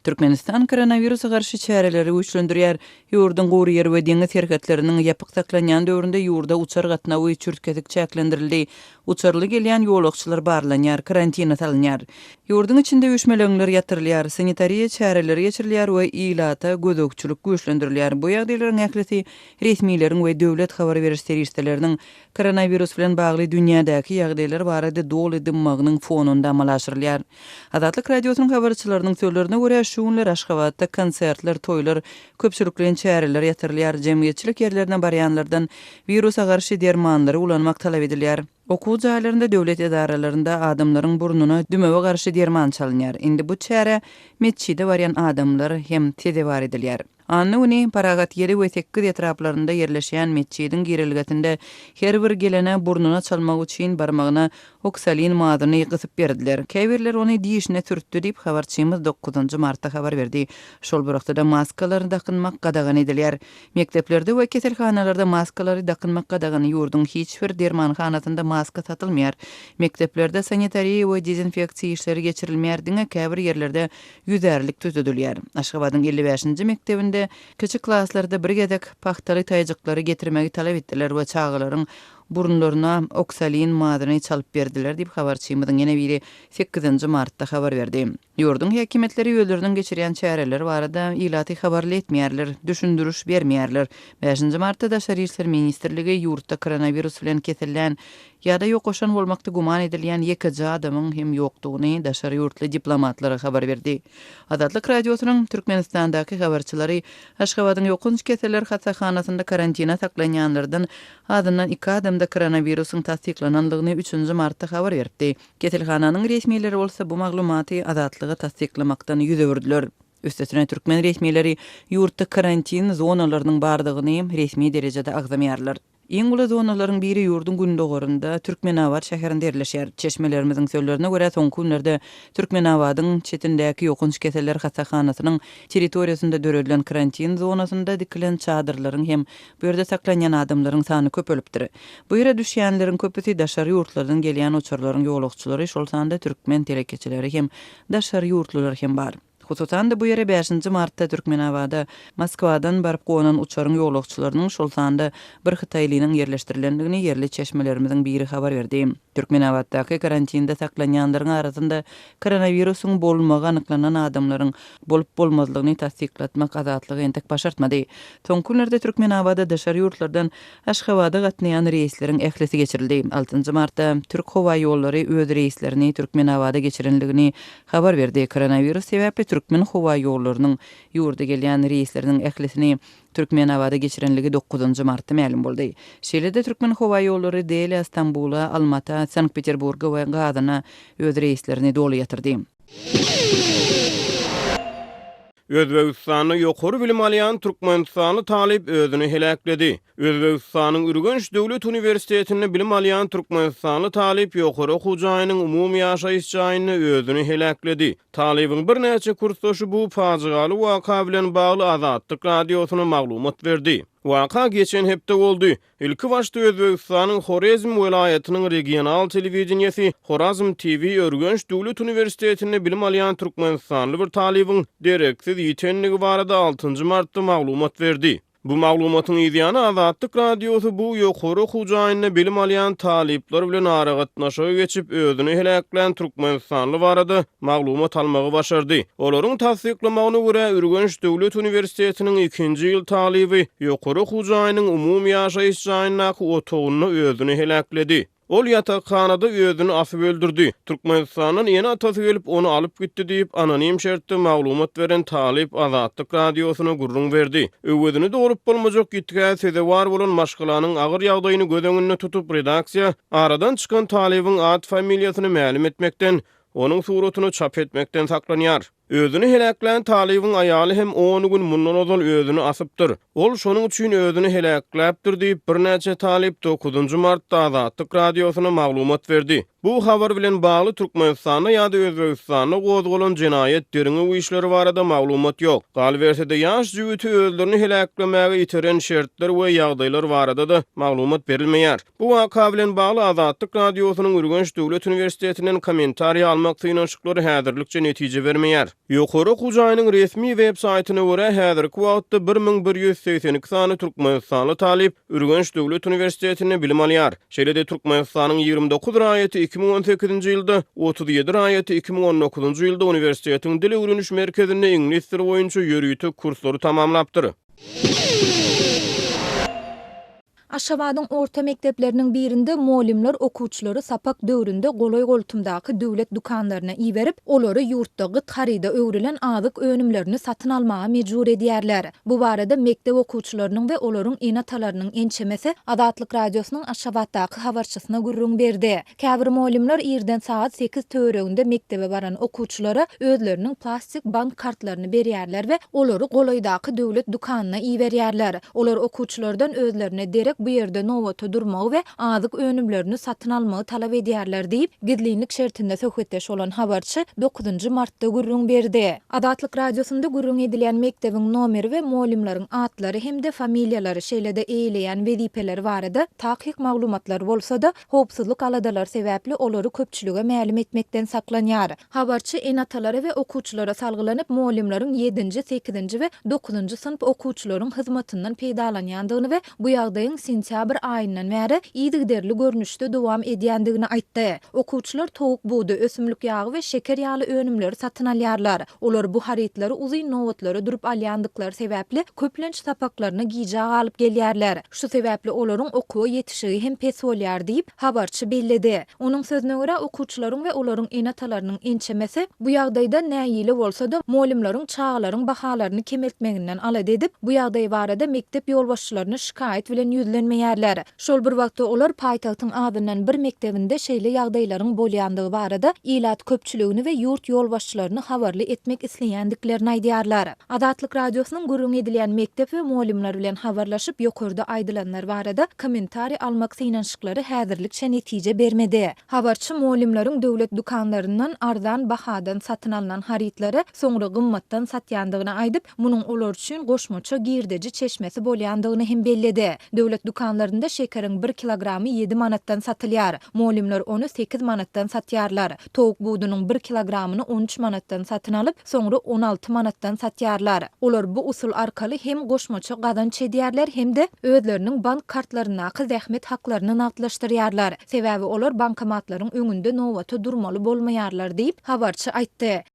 Türkmenistan koronawirusa garşy çäreleri güýçlendirýär. Ýurduň gury ýer we deňiz serhetleriniň ýapyk saklanýan döwründe ýurda uçar gatnawy çürt-kesik çäklendirildi. Uçarly gelýän ýolagçylar barlanýar, karantine salynýar. Ýurduň içinde üýşmeleňler ýatyrylýar, sanitariýa çäreleri geçirilýär we ilata gözegçilik güýçlendirilýär. Bu ýagdaýlaryň ählisi resmileriň we döwlet habar beriş serişdeleriniň koronawirus bilen bagly dünýädäki ýagdaýlar barada doly dymmagynyň fonunda amala aşyrylýar. Azatlyk Radiosynyň habarçylarynyň sözlerine görä, şu günler Aşgabatda konsertler, toýlar, köpçülikleýin çäreler ýatyrylýar, jemgyýetçilik ýerlerine barýanlardan wirusa garşy dermanlary ulanmak talap edilýär. Okuw jaýlarynda, döwlet edaralarynda adamlaryň burnuna dümewe garşy derman çalynýar. Indi bu çärä metjide barýan adamlar hem sezewar edilýär. Anna güni Parahat ýedi we sekiz etraplarynda ýerleşýän metjidiň girelgesinde her bir gelene burnuna çalmak üçin barmagyna oksalin mazyny gysyp berdiler. Käbirleri ony dişine sürtdi diýip, habarçymyz dokuzynjy martda habar berdi. Şol bir wagtda-da maskalary dakynmak gadagan edilýär. Mekdeplerde we keselhanalarda maskalary dakynmak gadagan, ýurduň hiç bir dermanhanasynda maska satylmaýar. Mekdeplerde sanitariýa we dezinfeksiýa işleri geçirilmeýär, diňe käbir ýerlerde ýüzärlik tüzedilýär. Aşgabadyň 55-nji mekdebinde kiçi klaslarda bir gezek pagtaly taýjyklary getirmegi talap etdiler we çagalaryň burunlaryna oksalin mazyny çalyp berdiler diýip, habarçymyzyň ýene biri sekizinji martda habar berdi. Ýurduň häkimiýetleri özleriniň geçirýän çäreleri barada ilaty habarly etmeýärler, düşündiriş bermeýärler. Bäşinji martda Daşary işler ministrligi ýurtda koronawirus bilen kesellän Ýa-da ýokaşan bolmakda güman edilýän ýekeje adamyň hem ýokdugyny daşary ýurtly diplomatlara habar berdi. Azatlyk Radiosynyň Türkmenistandaky habarçylary Aşgabadyň ýokanç keseller hassahanasynda karantina saklanýanlardan azyndan iki adamda koronawirusyň tassyklanandygyny üçünji martda habar beripdi. Keselhananyň resmileri bolsa bu maglumaty Azatlyga tassyklamakdan ýüz öwürdiler. Üstesine türkmen resmileri ýurtda karantin zonalarynyň bardygyny resmi derejede agzamaýarlar. Iň uly zonalaryň biri ýurduň gündogarynda, Türkmenabat şäherinde ýerleşýär. Çeşmelerimiziň sözlerine görä, soňky günlerde Türkmenabadyň çetindäki ýokanç keseller hassahanasynyň territoriýasynda döredilen karantin zonasynda dikilen çadyrlaryň hem bu ýerde saklanýan adamlaryň sany köpelipdir. Bu ýere düşýänleriň köpüsi daşary ýurtlardan gelýän uçarlaryň ýolagçylary, şol sanda türkmen telekeçileri hem daşary ýurtlular hem bar. Hususan-da, bu ýere bäşinji martda Türkmenabada Moskwadan baryp gonan uçaryň ýolagçylarynyň, şol sanda bir hytaýlynyň ýerleşdirilendigini ýerli çeşmelerimiziň biri habar berdi. Türkmenabatdaky karantinde saklanýanlaryň arasynda koronawirusyň bolmagy anyklanan adamlaryň bolup-bolmazlygyny tassyklatmak Azatlyga entek başartmady. Soňky günlerde Türkmenabada daşary ýurtlardan Aşgabada gatnaýan reýsleriň ählisi geçirildi. Altynjy martda Türkhowaýollary öz reýslerini Türkmenabada geçirendigini habar berdi. Koronawirus sebäpli Türkmenhowaýollarynyň ýurda gelýän reýsleriniň ählisini Türkmenabada geçirenligi dokuzynjy martda mälim boldy. Şeýle-de Türkmenhowaýollary Delä, Stambula, Almata, Sankt-Peterburga we Gazana öz reýslerini doly ýatyrdy. Özbegistanda ýokary bilim alýan türkmenistanly talyp özüni heläkledi. Özbegistanyň Ürgenç döwlet uniwersitetinde bilim alýan türkmenistanly talyp ýokary okuw jaýynyň umumy ýaşaýyş jaýynda özüni heläkledi. Talybyň birnäçe kursdaşy bu pajygaly waka bilen bagly Azatlyk Radiosyna maglumat berdi. Waka geçen hepde boldy. Ilkibaşda Özbegistanyň Horezm welaýatynyň regional telewideniýesi Horazm TV Ürgenç döwlet uniwersitetinde bilim alýan türkmenistanly bir talybyň dereksiz ýitendigi barada altynjy martda maglumat berdi. Bu maglumatyň yzýany Azatlyk Radiosy bu ýokary okuw jaýynda bilim alýan talyplar bilen aragatnaşyga geçip, özüni heläklän türkmenistanly barada maglumat almagy başardy. Olaryň tassyklamagyna görä, Ürgenç döwlet uniwersitetiniň ikinji ýyl talyby ýokary okuw jaýynyň umumy ýaşaýyş jaýyndaky otagynda özüni heläkledi. Ol ýatakhanada özüni asyp öldürdi. Türkmenistandan ene-atasy gelip, ony alyp gitdi diýip, anonim şertde maglumat beren talyp Azatlyk Radiosyna gürrüň berdi. Öwezini dolup bolmajak ýitgä sezewar bolan maşgalanyň agyr ýagdaýyny göz öňünde tutup, redaksiýa aradan çykan talybyň at-familiýasyny mälim etmekden, onuň suratyny çap etmekden saklanýar. Özüni heläklän talybyň aýaly hem on gün mundan ozal özüni asypdyr. Ol şonuň üçin özüni heläkläpdir diýip, birnäçe talyp dokuzynjy martda Azatlyk Radiosyna maglumat berdi. Bu habar bilen bagly Türkmenistanda ýa-da Özbegistanda gozgalan jenaýat derňew işleri barada maglumat ýok. Galyberse-de, ýaş jübüti özlerini heläklemäge iteren şertler we ýagdaýlar barada-da maglumat berilmeýär. Bu waka bilen bagly Azatlyk Radiosynyň Ürgenç döwlet uniwersitetinden kommentariý almak synanyşyklary häzirlikçe netije bermeýär. Ýokary okuw jaýynyň resmi web saýtyna görä, häzirki wagtda 1182 sany türkmenistanly talyp Ürgenç döwlet uniwersitetinde bilim alýar. Şeýle-de Türkmenistanyň 29 raýaty 2018-nji ýylda, 37 raýaty 2019-njy ýylda uniwersitetiň Dil öwreniş merkezinde iňlis dili boýunça ýörite kurslary tamamlapdyr. Aşgabadyň orta mekdepleriniň birinde mugallymlar okuwçylary sapak döwründe golaý-goltumdaky döwlet dükanlaryna iberip, olary ýurtda gyt haryda öwrülen azyk önümlerini satyn almaga mejbur edýärler. Bu barada mekdep okuwçylarynyň we olaryň ene-atalarynyň ençemesi Azatlyk Radiosynyň Aşgabatdaky habarçysyna gürrüň berdi. Käbir mugallymlar irden sagat sekiz töwereginde mekdebe baran okuwçylara özleriniň plastik bank kartlaryny berýärler we olary golaýdaky döwlet dükanyna iberýärler. Olar okuwçylardan özlerine derek bu ýerde nobata durmagy we azyk önümlerini satyn almagy talap edýärler diýip, gizlinlik şertinde söhbetdeş bolan habarçy dokuzynjy martda gürrüň berdi. Azatlyk Radiosynda gürrüň edilýän mekdebiň nomeri we mugallymlaryň atlary hem-de familiýalary, şeýle-de eýeleýän wezipeleri barada takyk maglumatlar bolsa-da, howpsuzlyk aladalary sebäpli olary köpçülige mälim etmekden saklanýar. Habarçy ene-atalara we okuwçylara salgylanyp, mugallymlaryň ýedinji, sekizinji we dokuzynjy synp okuwçylaryň hyzmatyndan peýdalanýandygyny we bu ýagdaýyň sentýabr aýyndan bäri yzygiderli görnüşde dowam edýändigini aýtdy. Okuwçylar towuk budy, ösümlik ýagy we şeker ýaly önümleri satyn alýarlar. Olar bu harytlary uzyn nobatlara durup alýandyklary sebäpli, köplenç sapaklaryna gijä galyp gelýärler. Şu sebäpli olaryň okuwa ýetişigi hem pes bolýar diýip, habarçy belledi. Onuň sözüne görä, okuwçylaryň we olaryň ene-atalarynyň ençemesi bu ýagdaýdan nägile bolsa-da, mugallymlaryň çagalaryň bahalaryny kemeltmeginden alada edip, bu ýagdaý barada mekdep ýolbaşçylaryna şikaýat bilen ýüzlenmeýärler. Şol bir wagtda, olar paýtagtyň azyndan bir mekdebinde şeýle ýagdaýlaryň bolýandygy barada ilat köpçüligini we ýurt ýolbaşçylaryny habarly etmek isleýändiklerini aýdýarlar. Azatlyk Radiosynyň gürrüňi edilýän mekdep we mugallymlar bilen habarlaşyp, ýokarda aýdylanlar barada kommentariý almak synanyşyklary häzirlikçe netije bermedi. Habarçy mugallymlaryň döwlet dükanlaryndan arzan bahadan satyn alnan harytlary soňra gymmatdan satýandygyny aýdyp, munuň olar üçin goşmaça girdeji çeşmesi bolýandygyny hem belledi. Döwlet dükanlarynda şekeriň bir kilogramy ýedi manatdan satylýar. Mugallymlar ony sekiz manatdan satýarlar. Towuk budunyň bir kilogramyny 13 manatdan satyn alyp, soňra 16 manatdan satýarlar. Olar bu usul arkaly hem goşmaça gazanç edýärler hem-de özleriniň bank kartlaryndaky zähmet haklaryny nagtlaşdyrýarlar. Sebäbi olar bankomatlaryň öňünde nobata durmaly bolmaýarlar diýip, habarçy aýtdy.